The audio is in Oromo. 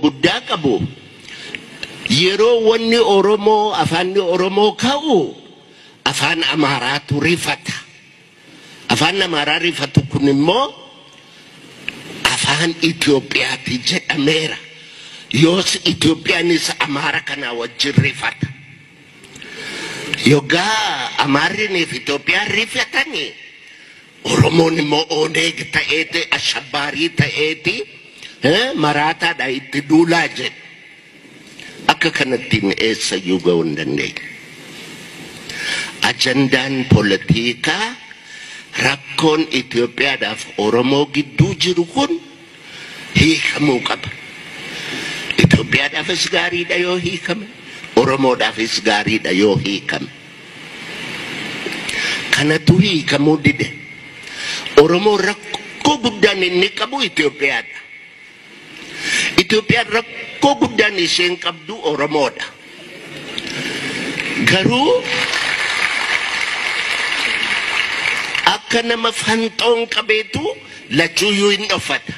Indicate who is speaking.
Speaker 1: guddaa qabu yeroo wanni Oromoo afaanni Oromoo ka'u afaan Amaaraatu rifata. Afaan Amaaraa rifatu kun immoo afaan Itoophiyaati jedhameera. Yoos Itoophiyaanis Amaara kanaa wajjin rifata. Yoggaa Amaarriniif Itoophiyaan rifatanii Oromoon immoo Oneeg ta'eeti ashabbaarii ta'eeti maraataadha itti duulaa jedhu. Akka kanattiin eessayyuu ga'uu hin dandeenye. Ajandaan poolitikaa rakkoon Itoophiyaadhaaf Oromoo gidduu jiru kun hiikamuu qaba. Itoophiyaadhaafis gaariidha yoo hiikame, Oromoodhaafis gaariidha yoo hiikame. Kanatu hiikamuu dide. Oromoon rakkoo guddaan inni qabu Itoophiyaadha. Itoophiyaan rakkoo guddaan isheen qabdu Oromoodha. Garuu akka nama fanxoon qabeetu lachuuyyuu hin dhoffata.